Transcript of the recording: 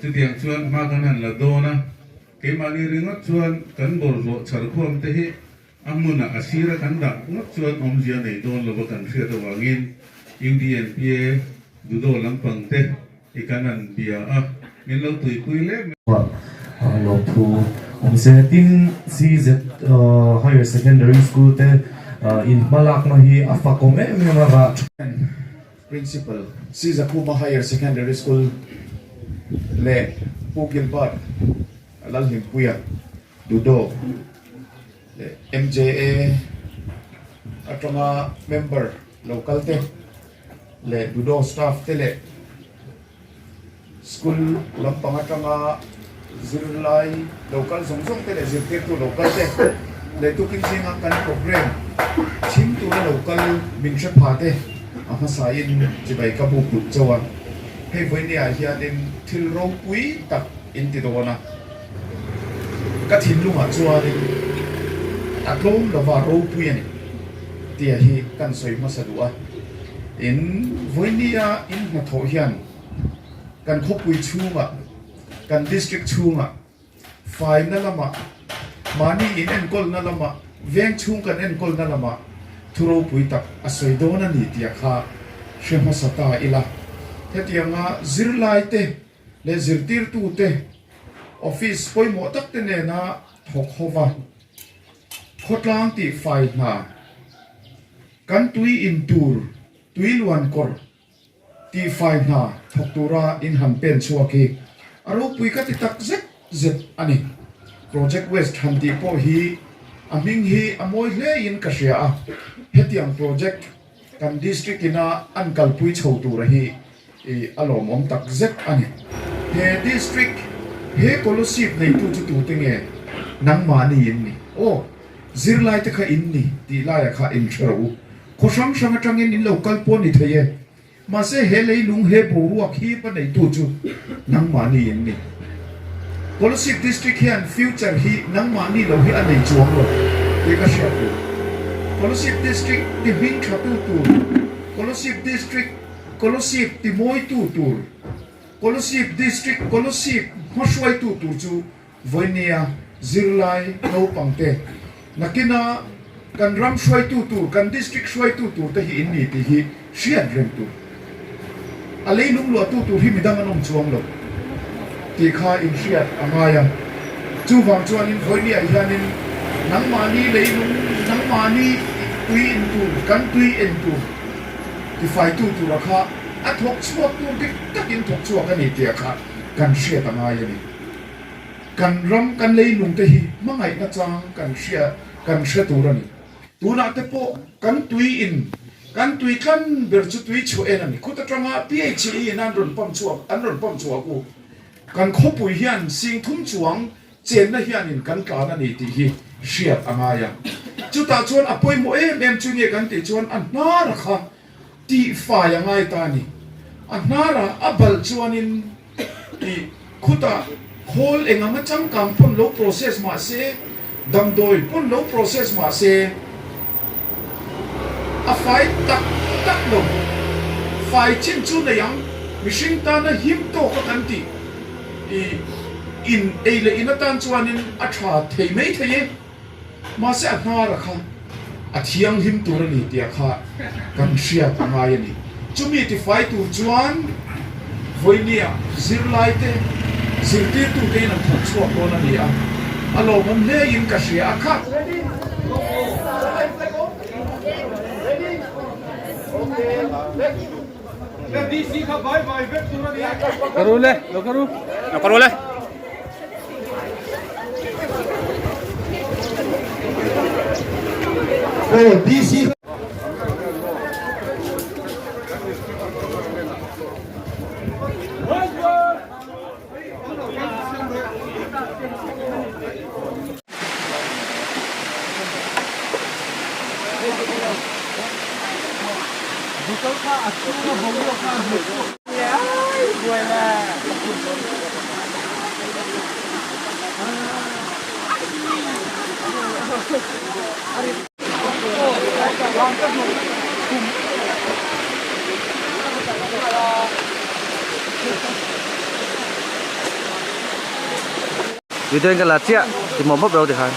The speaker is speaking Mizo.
Chutiang chuan hma kan han la dawn a, keimahni ringawt chuan kan bawlhhlawh chharkhawm te hi a hmunah a sira kan dah ngawt chuan awmzia nei dawn lova kan hriat avangin UDNPA Dudo lampang te i kan han bia a, min lo tuipui hle mai. Lawmthu awm se. Tin, CZ Higher Secondary School te in hmalakna hi a fakawm em em a rah tha. Principal, Sizakhuma Higher Secondary School leh Pu Gilbert Lalhlimpuia, Dudo leh MJA atanga member lo kal te leh Dudo staff te leh School lampang atanga zirlai lo kal zawng zawng te leh zirtirtu lo kal te leh tukin zinga kan program chhim tura lo kal min hre pha te a hmasa in chibai ka buk duh chauh a. Hei vawinia hianin thil ropui tak in ti dawn a, ka thinlungah chuanin a tlawm lova ropui a ni tia hi kan sawi hmasa duh a. In vawinia in hnathawh hian kan khawpui chhungah, kan district chhungah faina lamah, mahni in enkawlna lamah, veng chhung kan enkawlna lamah thu ropui tak a sawi dawn a ni tia kha hre hmasa ta ila. Hetianga zirlaite leh zirtirtute office pawimawh takte nena thawk hova khawtlang tihfai hna, kan tui in tur, tui luan kawr tihfai hna thawk tura in han pen chhuak hi a ropui ka ti tak zet zet a ni. Project West han tih pawh hi a hming hi a mawi hle in ka hria a, hetiang project kan district ina an kalpui chho tura hi a lawmawm tak zet a ni. He district he Kolasib neitu chu tute nge nangmahni in ni? Aw, zirlaite kha in ni tih laia kha in hre rawh u. Khaw hrang hrang atangin in lo kal pawh ni thei e. Mahse he leilung he boruak hip a neitu chu nangmahni in ni. Kolasib District hian future hi nangmahni lo hi a nei chuang lo tih ka hriat tur. Kolasib District ti hming tha tu tur, Kolasib District Kolasib ti mawitu tur, Kolasib District Kolasib hmahruaitu tur chu Vawinia zirlai naupangte nakina kan ram hruaitu tur, kan district hruaitu tur te hi in ni tih hi hriat reng tur. A leilung luahtu tur hi midang an awm chuang lo tih kha in hriat a ngai a. Chuvang chuanin Vawinia hianin nangmahni leilung, nangmahni tui in tur, kan tui en tur tifaitu tura kha a thawk chhuak tur dik takin thawk chhuak a ni tih kha kan hriat a ngai a ni. Kan ram kan leilung te hi hmangaihna chang kan hria kan hre tur a ni. Tunah te pawh kan tui in kan tui tlan ber chu tui chhuah en a ni. Khut atanga PHE in an rawn pump chhuak an rawn pump chhuak u. Kan khawpui hian sing thum chuang chenna hianin kan tlan a ni tih hi hriat a ngai a. Chutah chuan a pawimawh em em chu nge kan tih chuan a hnar kha tihfai a ngai ta a ni. A hnara a balh chuanin Tih khutah khawl eng anga changkang pawn lo process mah se, damdawi pawn lo process mah se, a fai tak tak lo. Fai chin chu nei ang, mihring tana him tawk a kan tih i in ei leh in atan chuanin a tha thei mai thei e. Mahse a hnara kha a thianghlim tur a ni tia kha kan hriat a ngai a ni. Chumi tifai tur chuan vawinia zirlaite zirtirtute in an thawk chhuak dawn a ni a, a lawmawm hle in ka hria a kha. Video in ka la chiah ti mawp mawp lo tikhan.